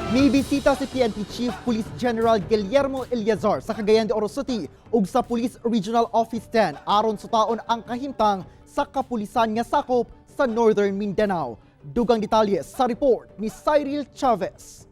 Mibisita si PNP Chief Police General Guillermo Eleazar sa Cagayan de Oro City ug sa Police Regional Office 10 aron sutaon ang kahimtang sa kapulisan nga sakop sa Northern Mindanao. Dugang detalye sa report ni Cyril Chavez.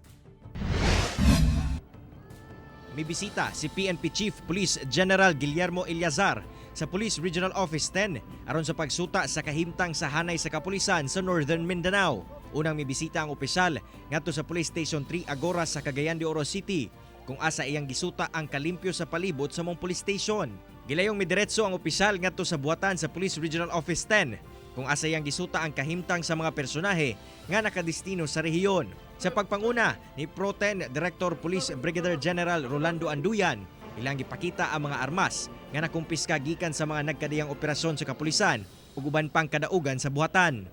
Mibisita si PNP Chief Police General Guillermo Eleazar sa Police Regional Office 10 aron sa pagsuta sa kahimtang sa hanay sa kapulisan sa Northern Mindanao. Unang mibisita ang opisyal ngadto sa Police Station 3 Agora sa Cagayan de Oro City kung asa iyang gisuta ang kalimpyo sa palibot sa maong police station. Gilayong midiretso ang opisyal ngadto sa buhatan sa Police Regional Office 10 kung asa iyang gisuta ang kahimtang sa mga personahe nga nakadestino sa rehiyon. Sa pagpanguna ni Pro 10 Director Police Brigadier General Rolando Anduyan, ilang gipakita ang mga armas nga nakumpiska gikan sa mga nagkadiyang operasyon sa kapulisan ug uban pang kadaugan sa buhatan.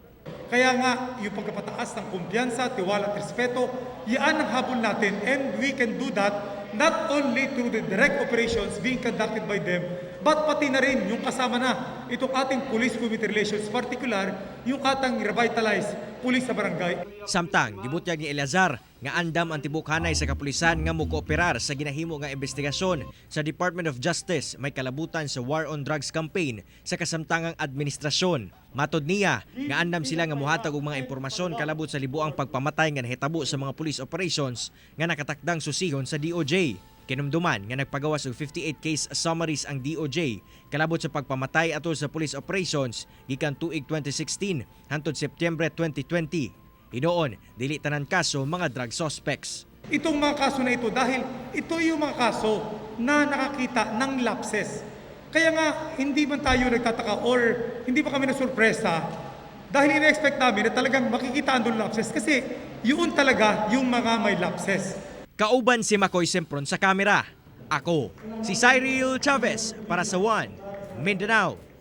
Kaya nga, yung pagkapataas ng kumpiyansa, tiwala at respeto, yan ang habol natin, and we can do that not only through the direct operations being conducted by them, but pati na rin yung kasama na itong ating police community relations, particular yung atang revitalized police sa barangay. Samtang gibutyag ni Eleazar nga andam ang tibok hanay sa kapulisan nga mokooperar sa ginahimo nga investigasyon sa Department of Justice may kalabutan sa War on Drugs campaign sa kasamtangang administrasyon. Matod niya nga andam sila nga mohatag og mga impormasyon kalabot sa libuang pagpamatay nga nahitabo sa mga police operations nga nakatakdang susihon sa DOJ. Kinumduman nga nagpagawas og 58 case summaries ang DOJ kalabot sa pagpamatay atol sa police operations gikan tuig 2016 hantod Setyembre 2020. Hinuon, dili tanan kaso mga drug suspects. Itong mga kaso na ito, dahil ito yung mga kaso na nakakita ng lapses. Kaya nga, hindi man tayo nagtataka or hindi pa kami nasurpresa dahil ina-expect namin na talagang makikita ang lapses kasi yun talaga yung mga may lapses. Kauban si Makoy Sempron sa kamera. Ako, si Cyril Chavez para sa One Mindanao.